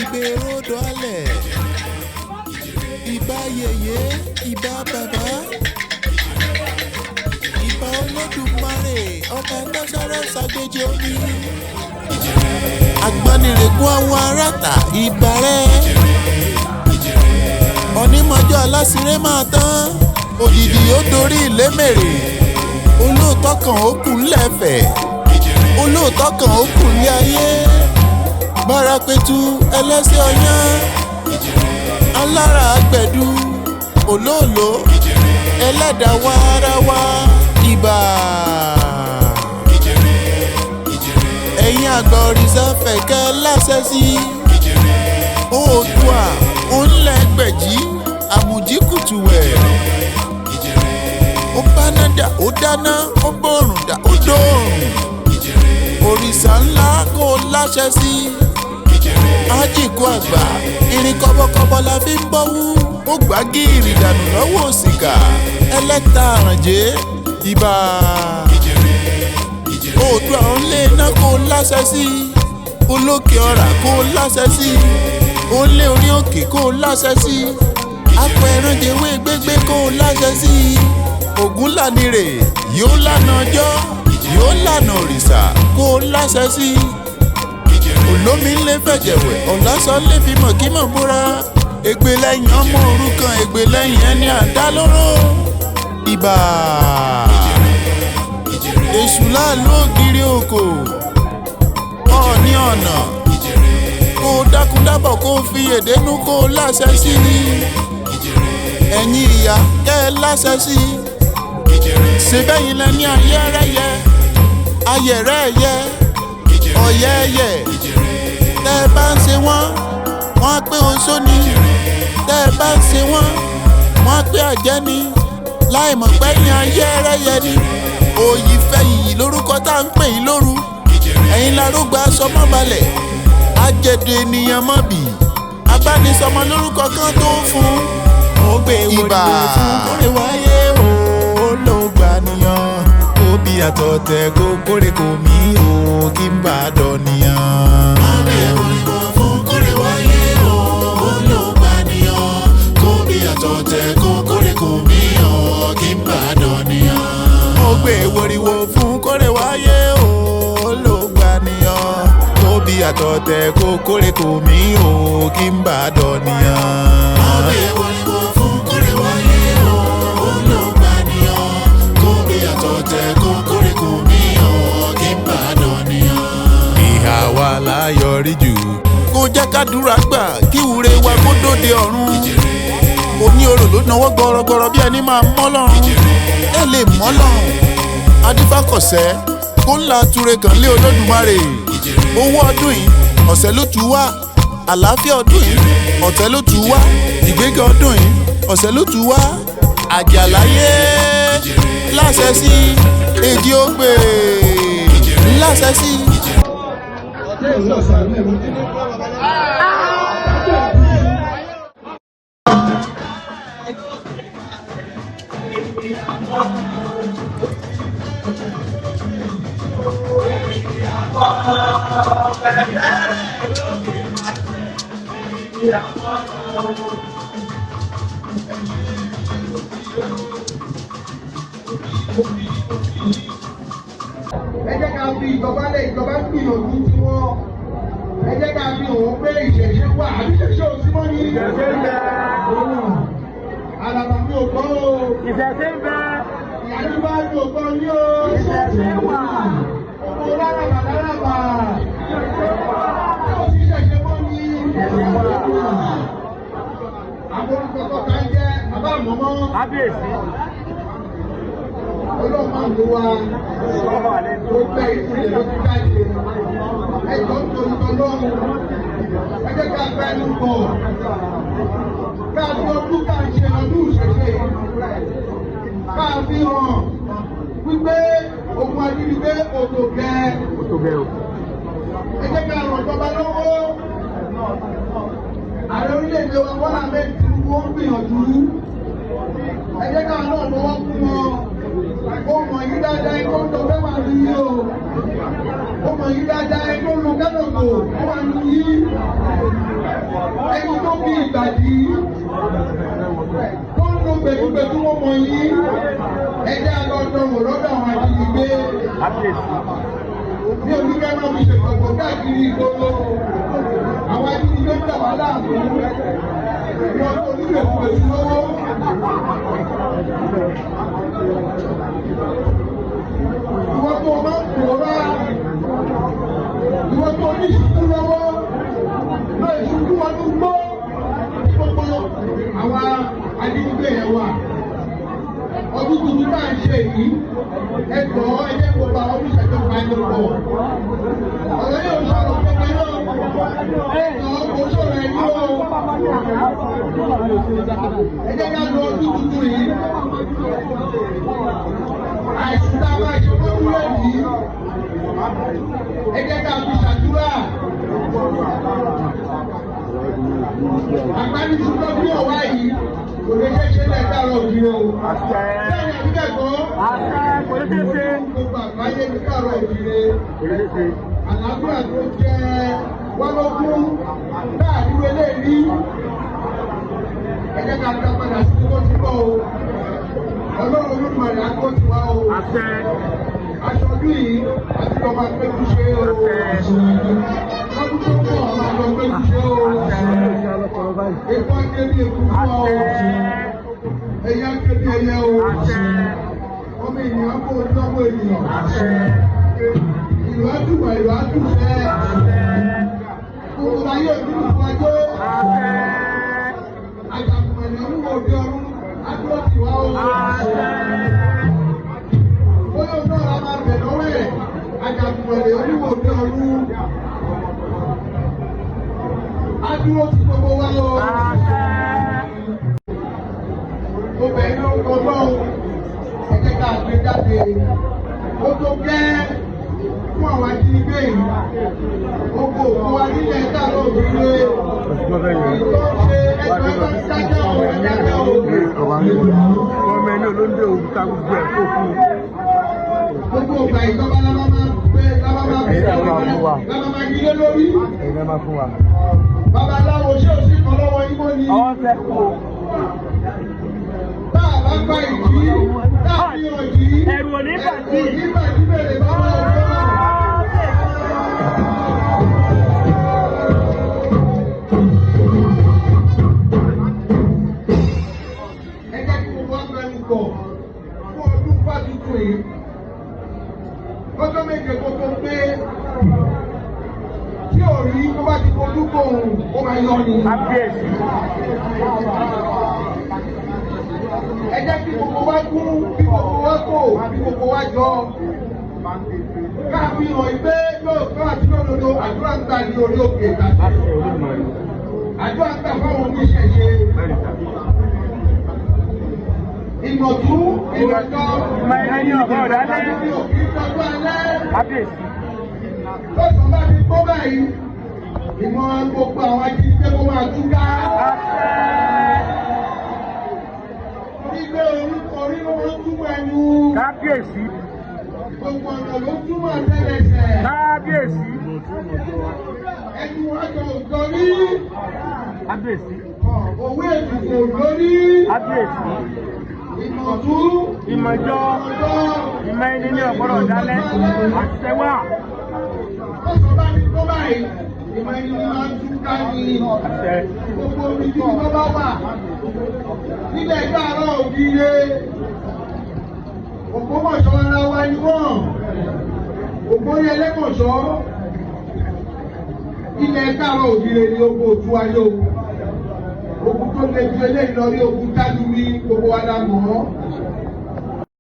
Ìbèrò odò alẹ̀, ìbà yèyé, ìbà bàbá, ìbà Olódùmarè, ọba tọ́sọ́rọ́ ṣàgbéjì omi. Agbanirègún àwọn aráàtà, ìbà rẹ̀. Onímọ̀jọ́ aláṣíré máa tán, òjijì ó dorí ìlémèrè. Olóòótọ́ kan ó kù ńlẹ̀fẹ̀, olóòótọ́ kan ó kù ní ayé. Bárapetu ẹlẹ́sẹ̀ ọyán, alára àgbẹ̀dú, olóòló, ẹlẹ́dàá wáráwá, ìbà. Ẹ̀yin àgbà òrìṣà fẹ̀kẹ́ láṣẹ sí. Oòduà òǹlẹ̀gbẹ̀jì àmùjíkùtùwẹ̀. Ó báná dà ó dáná, ó bòrùn dà ó dòrùn. Òrìṣà ńlá kó láṣẹ sí. Ájìkú àgbà, irin kọ́bọ́kọ́bọ́ la fi ń bọ́wú. Ó gbá gíìrì dànù lọ́wọ́ òsìkà. Ẹlẹ́ta àrànjẹ́, ìbà. Oòduà òǹlé iná kó láṣẹ sí. Olókè ọ̀rà kó láṣẹ sí. Òǹlé orí òkè kó láṣẹ sí. Apẹ̀rànjẹ̀wé gbégbé kó láṣẹ sí. Ògúnlànirè yóò lànà ọjọ́, yóò lànà òrìṣà kó láṣẹ sí. Olómi ńlẹ fẹ̀jẹ̀wẹ̀, ọ̀làsán lè fi mọ̀kímọ̀ búra. Ègbè lẹ́yìn ọmọ òrukàn, ègbè lẹ́yìn ẹni àdálóró. Ìbà. Èṣù láàlú ògiri òkò. Ọ̀ọ̀ni ọ̀nà. Kó o dákúndábọ̀ kó o fi èdénú kó o láṣẹ sí ni. Ẹ̀yin ìyá kẹ́ ẹ láṣẹ sí. Ṣé bẹ́yìn lẹ ní ayẹ́rẹ́yẹ? Ayẹ̀rẹ́yẹ, ọ̀yẹ́yẹ. Tẹ́ ẹ bá ń ṣe wọ́n, wọ́n á pé oṣó ni. Tẹ́ ẹ bá ń ṣe wọ́n, wọ́n á pé àjẹ́ ni. Láì mọ̀ pé ní ayẹ́rẹ́yẹ ni. Òyì fẹ̀yìí lórúkọ tá à ń pè yín lóru. Ẹ̀yin larúgba sọmọ balẹ̀. Ajẹ̀dẹ̀ ènìyàn mọ̀ bì. Abánisọmọ lórúkọ kan tó ń fún. Mo gbé Ìbà. wòlíwò fún kórè wáyé o, ló gbà níyàn. Òbí àtọ̀tẹ̀ kó kórè kò mí o, kí n bá dọ̀nìyàn. Mo gbé wòlíwò fún kórè wáyé o, ló gbà níyàn. Kó bí àtọ̀tẹ̀ kó kórè kò mí o, kí n bá dọ̀nìyàn. Mo gbé wòlíwò fún kórè wáyé o, ló gbà níyàn. Òbí àtọ̀tẹ̀ kó kórè kò mí o, kí n bá dọ̀nìyàn. Mo gbé wòlíwò fún kórè wáyé o, ló gbà níyàn. Kó bí àtọ̀tẹ̀ kó kórè kò mí o, kí n bá dọ̀nìyàn. Ìhà wa láyọrí jù. Kó jẹ́ kádùúrà gbà kí wúre wa kó dóde ọ̀run. Òní orò ló náwó gbọrọgbọrọ bí ẹni máa mọ́ lọ́run. Ẹ lè mọ́ lọ́run. Adífákọ̀sẹ́ kó ńlá ture kàn lé Olódùmarè. Owó ọdún yìí ọ̀sẹ̀ ló tù wá. Àlàáfíà ọdún yìí ọ̀tẹ̀ ló tù wá. Ìgbéga ọdún yìí ọ̀sẹ̀ ló tù wá. Àjàláyé láṣẹ sí èjì ògbè láṣẹ sí. Ẹ jẹ́ ká fi ìjọba lẹ̀, ìjọba ń gbìyànjú tí wọ́n. Ẹ jẹ́ ká fi òun pé ìṣẹ̀ṣe wà, àbí ìṣẹ̀ṣe ò sí mọ́ ní. Ìṣẹ̀ṣe ń bẹ. Àràbà mi ò gbọ́ o. Ìṣẹ̀ṣe ń bẹ. Ìyájúbá mi ò gbọ́ yín o. Ìṣẹ̀ṣe wà. Owó lárabà lárabà. Yóò sí ìṣẹ̀ṣe mọ́ ní. Àwọn orúkọ tó ta ń jẹ́ bàbá àmọ́mọ́. Kábíyèsí. Ọlọ́run máa ń lo wa. Gbogbo ìpìlẹ̀ ló ti jáde. Ẹjọ́ ń torí tọlọ́run. Ẹ jẹ́ ká gba ẹnu bọ̀. Ká fi ọdún ká ń ṣe ọdún ìṣẹ̀ṣe. Ká fi hàn wípé ogun ajínigbé òtò gẹ. Ẹ jẹ́ ká ràn ìjọba lọ́wọ́. Ààrẹ orílẹ̀-èdè wa Bọ́lá Ahmed Tinubu ó ń gbìyànjú. Ẹ jẹ́ ká náà lọ́wọ́ fún wọn. Ó mọ̀ yí dáadáa, ẹni tó ń lọ fẹ́ wà ní yí o. Ó mọ̀ yí dáadáa, ẹni tó ń lọ kẹ́lọ̀kọ̀ ó wà ní yí. Ẹni tó bí ìgbàdí tó ń lo gbẹdúgbẹdú wọn mọ yín, ẹ jẹ́ alọ́dọ̀wò lọ́dọ̀ àwọn ajínigbé. Ní oníkẹ́ máa fi ṣètọ̀gbọ̀ káàkiri ìgboro, àwọn ajínigbé ń dà wá láàmú. Wọn kò ní gbẹdúgbẹdú lọ́wọ́. Ìwọ tó máa ń pòórá, ìwọ tó ní ìṣubú lọ́wọ́, lọ ìṣubú wọn ló gbọ́ gbogbo àwọn ajínigbé yẹn wà. Ọdún tuntun tá à ń ṣe yìí, ẹ gbọ́, ẹ jẹ́ gbogbo àwọn oníṣẹ́jọ́ pa ẹni pọ̀. Ọ̀rọ̀ yóò sọ̀rọ̀ kékeré náà, ẹ jọ kò sọ̀rọ̀ ẹni o. Ẹ jẹ́ ká lọ ọdún tuntun yìí. Àìsàn tá a máa ṣe fún ewúrẹ́ yìí, ẹ jẹ́ ká fi ṣàdúrà. Àgbáníṣúgbọ́ bí ọ̀wá yìí kò lè ṣe ṣe lẹ̀ káàárọ̀ òjìrè o. Bẹ́ẹ̀ni àbí bẹ́ẹ̀ kọ́? Gbogbo àgbáyé ní káàárọ̀ òjìrè. Àlàáfíà tó jẹ wá lógún láàrin eléyìí. Ẹ jẹ́ ká dá padà sí bó ti bọ̀ o. Ọlọ́run Olódùmarè á kó tiwa o. Aṣọ ọdún yìí àti lọ́ọ́ máa péjú ṣe o. Lọ́dún tó ń bọ̀ máa lọ péjú ṣe o. Epo ake bí eku fún ọ o. Ẹyẹ ake bí ẹyẹ o. Ọmọ ènìyàn kó ojú ọmọ ènìyàn. Ìlú àdùbà ìlú àdùfẹ́. Gbogbo ayé òbí fún ajó. Àjàkùmọ̀lẹ̀ olúwo òde ọ̀run adúró tì wá o. Bóyá òun náà la máa bẹ̀ lọ́wọ́ ẹ̀. Àjàkùmọ̀lẹ̀ olúwo òde ọ̀run. Adúró ti gbogbo wa o. Mo bẹ̀ yín lórúkọ Ọlọ́run. Ẹ jẹ́ ká gbé jáde. Ó tó gẹ́ fún àwọn ajínigbé yìí. Gbogbo òkú wa nílẹ̀ káàárọ̀ òjìire. Ìtọ́ ṣe ẹgbẹ́ bá ń dájọ́ òun dájọ́ òun. Ọmọ ẹni olóńdè òun ta gbogbo ẹ̀ kó fún un. Gbogbo ìgbà ìjọba la máa máa gbé la máa máa gbé la máa máa yílé lórí. Ẹ̀yin náà máa fún wa. Babaláwo ṣé o sì kọ́ lọ́wọ́ yín mọ́ ni? Ọwọ́ fẹ́ kú o. Tá a bá gba ìdí, tá a fi hàn yìí. Ẹ̀rù ò ní bàtí. Ẹ̀rù ò ní bàtí bèrè bá wà lọ́wọ́. Ẹ jẹ́ kí gbogbo agbẹnu kọ̀ fún ọdún fàtútù yìí. Ọjọ́ méje kó tó pé tí ò rí tó bá ti fojú kó òun, ó máa yọ ni. Kábíyèsí. Ẹ jẹ́ kí gbogbo wa kún, kí gbogbo wa kò, kí gbogbo wa jọ. Ká fi hàn pé lóòótọ́ àti lódodo àdúrà ń gbà ní orí òkè ìtàkùn. Àdúrà ń gbà fáwọn oníṣẹ̀ṣe. Ìmọ̀tún ìmọ̀jọ Ìmọ̀ ẹni ọ̀gá ọ̀dálẹ́. ìmọ̀ òkè ìtọ́jú alẹ́. Kábíyèsí. Lọ́sàn-án bá ti gbọ́ báyìí, ìmọ̀ gbogbo àwọn ajínigbé kó máa túká. Gbígbé orí ló máa ń túmọ̀ ẹnu. Kábíyèsí. Gbogbo ọ̀nà ló túmọ̀ tẹ́lẹsẹ̀. Kábíyèsí. Ẹnu àjọ òjò rí. Kábíyèsí. Òwe ètùtù òjò rí. Kábíyèsí. Ìmọ̀tún Ìmọ̀jọ. ìmọ̀jọ. Ìmọ̀ ẹni ní ọ̀gbọ́dọ̀ dálẹ́. Àṣẹ wà. Lọ́sàn-án bá ti gbọ́ báyìí, ìmọ̀ ẹni ni máa ń túká ní. Àṣẹ. Gbogbo omi tí wọ́n bá wà nílẹ̀ káàárọ̀ ògire, Ògbómọ̀ṣọ́ ara wa ni wọ́n, Ògbóni Ẹlẹ́mọ̀ṣọ́, ilẹ̀ káàárọ̀ ògire ni ogun òtún ayé o. Ogun tó le ju eléyìí lọ rí, ogun tájú ní gbogbo wa la mọ̀ ọ́.